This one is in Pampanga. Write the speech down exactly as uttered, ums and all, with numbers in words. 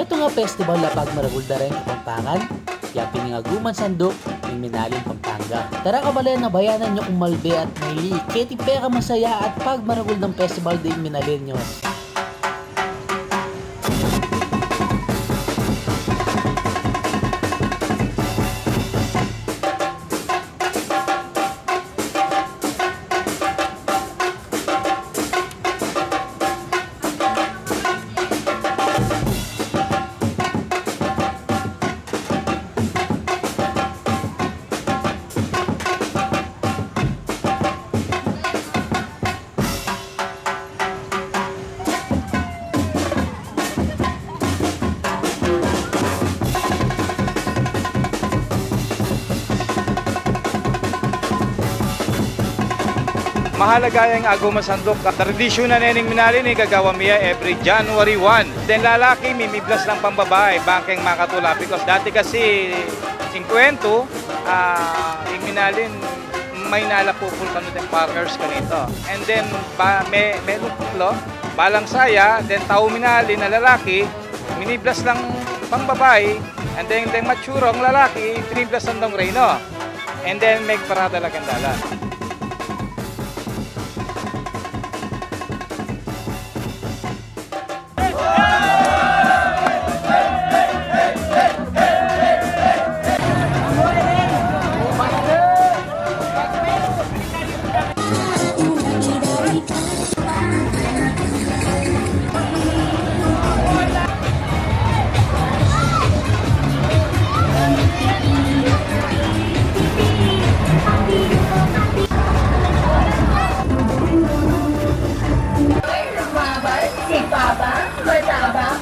Itung a festival a pagmaragul da reng Kapampangan, ya pin ing Aguman Sanduk ning Minalin, Pampanga. Tara, kabalen, abayanan yu kung malbe at maili keti pekamasaya at pagmaragul dang festival ding Minaleños. Mahalaga yang Aguman Sanduk. Tradisyun na ne ning Minalin, e, gagawan mi ya every January one. Deng lalaki, mimiblas lang pang babai, bang keng makatula. Because dati kasi, ing kwentu, ah, ing Minalin, may nalapupul kanu deng farmers kanita. And then, ba, me, melung puklo, balang saya, then tau Minalin a lalaki, miniblas lang pang babai, and then, then mature ing lalaki, piniblas lang dang reyna. And then, megparada la keng dalan. Lumabas si Papa Matabang.